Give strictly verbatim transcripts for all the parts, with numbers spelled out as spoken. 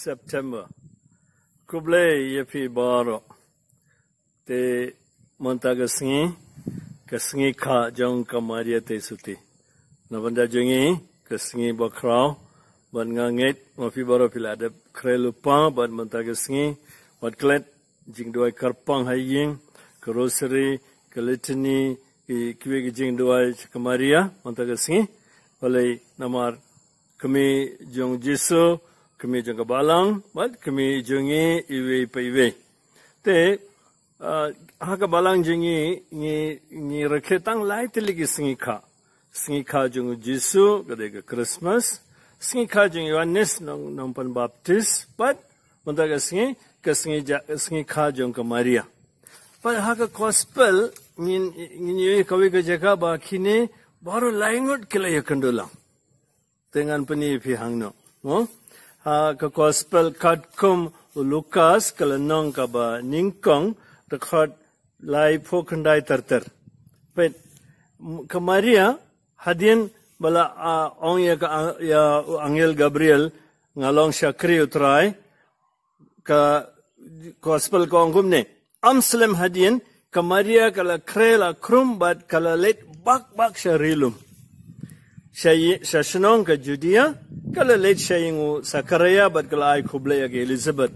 September. Khublei ïa phi baroh. Te mynta ka sngi, ka sngi kha jong ka Maria te suti. Na bynta jong ngi, ka sngi bakhraw, bad nga ngeit, ma phi baroh phi la dep khreh lypa, bad mynta ka sngi, wat klet, jingduwai kyrpang ha ïing, ka rosary, ka litany, ki, kiwei ki jingduwai, ka Maria, mynta ka sngi, balei namar, kmie jong Jisu, kmie jong ka balang, bad kmie jong ngi iwei pa iwei. Te, ah, ha ka balang jong ngi, ngi, ngi rakhe tang lai tylli ki sngi kha. Sngi kha jong Jisu, ka dei ka Christmas. Sngi kha jong Ïoannis, nong, nongpynbaptis, bad, mynta ka sngi, ka sngi ja, sngi kha jong ka Maria. Bad ha ka gospel, ngin, ngin ïohi kawei ka jaka ba kine, baroh lai ngut ki la ïakynduh lang. Te ngan pyni phi hangno. Mo? Ha ka gospel katkum u Lukas ka lynnong kaba nyngkong dkhot laiphew khyndai ter ter. Peit, m-, ka Maria hadien ba la, ah, ong ïa ka ang-, ïa u angel Gabriel nga long shakri u Trai, ka gospel ka ong kumne. Ym slem hadien, ka Maria ka la khreh la khrum bad ka la leit bak bak sha ri lum. Sha ï-, sha shnong ka Judia, ka la leit sha ïing u Sakaria bad ka la ai khublei ïa ka Elizabeth.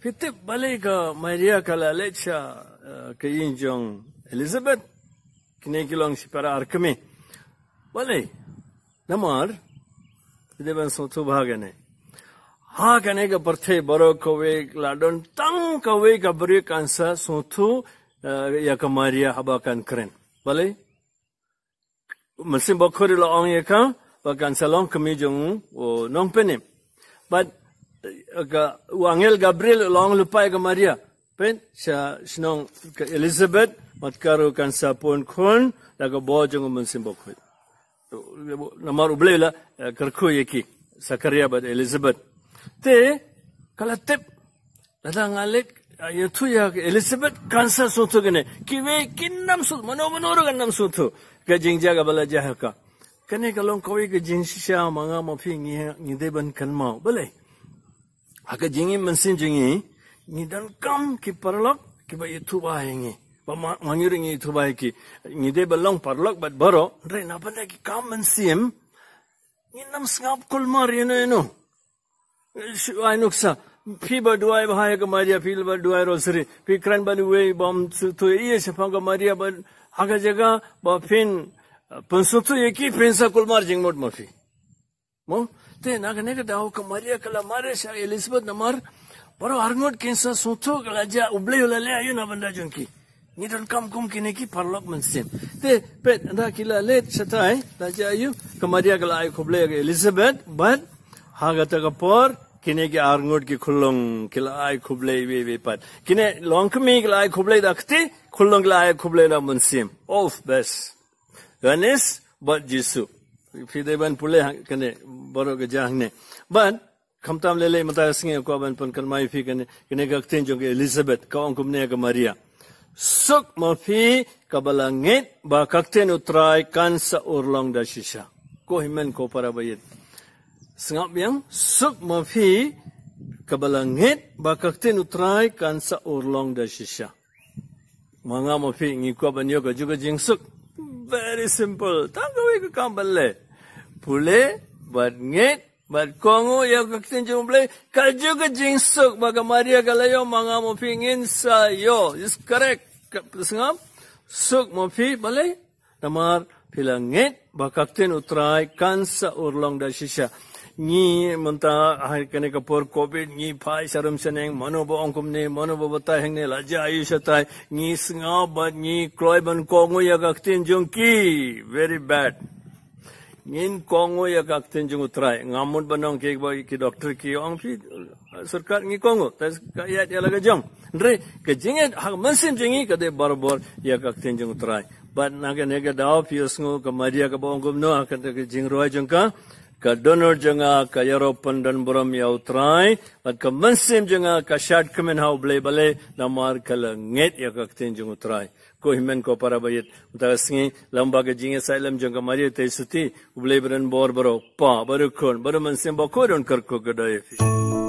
Phi tip balei ka Maria ka la leit sha, eh, ka ïing jong Elizabeth. Kine ki long shipara ar kmie. Balei? Namar, phi dei ban sngewthuh bha kane. Ha kane ka pyrthei baroh kawei la don tang kawei ka briew kan sa sngewthuh, eh, ïa ka Maria haba kan kren. Balei? Mynsiem Bakhuid la ong ïa ka, ba kan sa long kmie jong u Nongpynim. Bad, eh, ka, u angel Gabriel la ong lypa ïa ka Maria. Peit, sha shnong ka Elizabeth, wat kyrkhu kan sa pun khun, da ka bor jong u Mynsiem Bakhuid. Namar U Blei la, eh, kyrkhu ïa ki, Sakaria bad Elizabeth. Te, ka la tip, lada nga leit, eh, ïathuh ïa ka Elizabeth, kan sa sngewthuh kane. Kiwei, kin ym sngewthuh, mano mano ruh kan ym sngewthuh. Ka jingjia kaba la jia ha ka. Kane ka long kawei ka jingshisha ma nga ma phi ngi, ngi dei ban kynmaw. Balei? Ha ka jingim mynsiem jong ngi, ngi donkam ki paralok, kiba ïathuh bha ïa ngi. Ba ma, ma ngi ruh ngi ïathuh bha ïa ki. Ngi dei ban long paralok bad baroh, hynrei na bynta ki kam mynsiem, ngin ym sngap kulmar ïano ïano. Shu ai nuksa, phi ba duwai bha ïa ka Maria, phi ba duwai rosary, phi kren bad uwei bym sngewthuh ïa shaphang ka Maria bad ha ka jaka ba phin, eh, pynsngewthuh ïa ki phin sa kulmar jingmut ma phi. Mo, te na kane ka daw ka Maria ka la mareh sha Elizabeth namar baroh arngut kin sa sngewthuh ka la jia U Blei u la leh aïu na bynta jong ki. Ngi donkam kum kine ki paralok mynsiem. Te peit ynda ki la leit shatai la jia aïu ka Maria ka la ai khublei ïa ka Elizabeth bad ha kata ka por kine ki arngut ki khulung ki la ai khublei iwei iwei pat. Kine longkmie ki la ai khublei da kti, khulung ki la ai khublei da mynsiem. Of best. Ïoannis bad Jisu. Phi dei ban pule ha kane baroh ka jia hangne. Bad khamtam lei lei mynta ka sngi nga kwah ban pynkynmaw ïa phi kane, kane ka ktien jong ka Elizabeth, ka ong kumne ïa ka Maria. Suk ma phi kaba la ngeit ba ka ktien U Trai kan sa urlong da shisha. Ko hynmen ko para ba ïeit. Sngap biang, suk ma phi kaba la ngeit ba ka ktien U Trai kan sa urlong da shisha. Ma nga ma phi ngi kwah ban ïoh kajuh ka jingsuk. Very simple. Tang kawei ka kam ban leh. Pule, bad ngeit, bad kohnguh ïa ka ktien jong U Blei. Kajuh ka jingsuk ba ka Maria ka la ïoh ma nga ma phi ngin sa ïoh. Is correct. Ka, sngap. Suk ma phi, balei? Namar phi la ngeit ba ka ktien U Trai kan sa urlong da shisha. Ngi mynta ha kane ka por covid ngi phai sharum shaneng, mano ba ong kumne, mano ba batai hangne, la jia aïu shatai. Ngi sngap bad ngi kloi ban kohnguh ïa ka ktien jong ki. Very bad. Ngin kohnguh ïa ka ktien jong U Trai. Ngam mut ban ong ki ba ki doktor ki ong phi sorkar ngi kohnguh. Te ka ïaid ïa la ka jong. Hynrei ka jingïaid ha ka mynsiem jong ngi ka dei barabor ïa ka ktien jong U Trai. Bad na kane ka daw phi ïohsngew ka Maria kaba ong kumno ha kata ka jingrwai jong ka. Ka dohnud jong nga ka ïaroh pyndonburom ïa U Trai. Bad ka mynsiem jong nga ka shad kmen ha U Blei, balei namar ka la ngeit ïa ka ktien jong U Trai. Ko hynmen ko para ba ïeit, mynta ka sngi lyngba ka jingïasaid lem jong ka Maria Theisotti, U Blei ba don bor baroh, Kpa, bad u Khun, bad u Mynsiem Bakhuid un kyrkhu kyrdoh ïa phi.